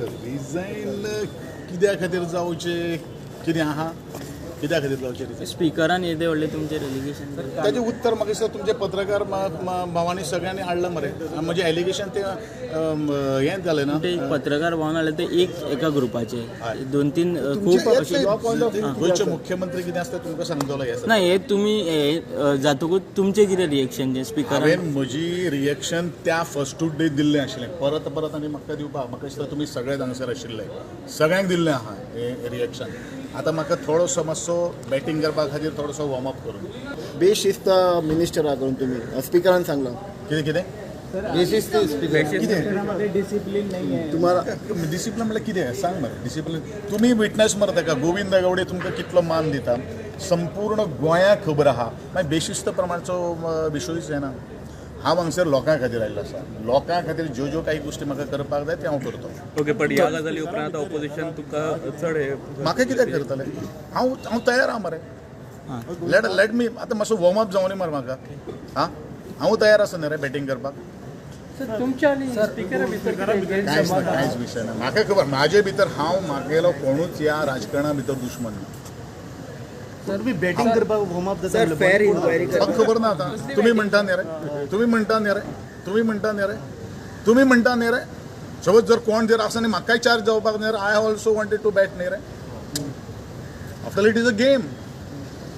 Resign कित्या खातीर जावचें, कितें आहा कित्या खातीर जावचें? स्पिकरान येदे व्हडलें तुमचें रेलिगेशन, ताजें उत्तर म्हाका दिसता तुमचे पत्रकार भावांनी सगळ्यांनी हाडलां मरे. म्हजें एलिगेशन तें हें जालें ना, ते पत्रकार भावन हाडलें ते एक एका ग्रुपाचे दोन तीन खूब अशे. गोंयचे मुख्यमंत्री कितें आसता तुमकां सांगतलो हें ना, हे तुमी जातकूच तुमचें कितें रिएक्शन जें स्पिकरान? हांवें म्हजी रिएक्शन त्या फर्स्ट टू डे दिल्लें आशिल्लें, परत परत आनी म्हाका दिवपाक म्हाका दिसता तुमी सगळे हांगासर आशिल्ले, सगळ्यांक दिल्लें आहा हें रिएक्शन. आतां म्हाका थोडोसो मातसो बॅटींग करपा खातीर थोडोसो वॉर्मअप करून. बेशिस्त मिनिस्टरा करून तुमी स्पिकरान सांगलां. कितें कितें बेशिस्त स्पिकर कितें डिसिप्लीन नाही आहे तुम्हाला डिसिप्लीन म्हळ्यार कितें सांग मरे. डिसिप्लीन तुमी विटनस मरे ताका. गोविंद गावडे तुमकां कितलो मान दिता, संपूर्ण गोंयाक खबर आहा. मागीर बेशिस्त प्रमाणचो विशयूच येना. हांव हांगसर लोकां खातीर आयिल्लो आसा, लोकां खातीर ज्यो ज्यो काही गोश्टी म्हाका करपाक जाय ते हांव करतो. ओके, पण ह्या गजाली उपरांत आतां ऑपोजिशन तुका चड हे म्हाका कित्याक करतले? हांव हांव तयार आहा मरे. लेट let me आतां मातसो वॉर्मअप जावनी मरे म्हाका. हां, हांव तयार आसा न्ही रे बॅटींग करपाक. तुमच्या आनी स्पिकरा भितर कितें कांयच ना, कांयच विशय ना. म्हाका खबर म्हाजे भितर हांव म्हागेलो कोणूच ह्या राजकारणा भितर दुश्मन ना. सर मी बॅटिंग करपाक वॉर्मअप सर फेअर इन्क्वायरी म्हाका खबर ना. आतां तुमी म्हणटा न्ही रे, तुमी म्हणटा न्ही रे, तुमी म्हणटा न्ही रे, तुमी म्हणटा न्ही रे. सपोज जर कोण जर आसा न्ही म्हाकाय चार्ज जावपाक न्ही रे. I also wanted to bat न्ही रे. After it is a game.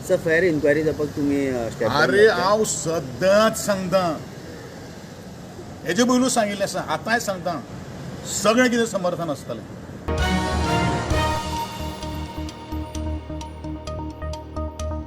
Sir fair inquiry जावपाक तुमी स्टेप? अरे हांव सदांच सांगता, हेजे पयलू सांगिल्लें आसा, आतांय सांगता, सगळें कितें समर्थन आसतलें.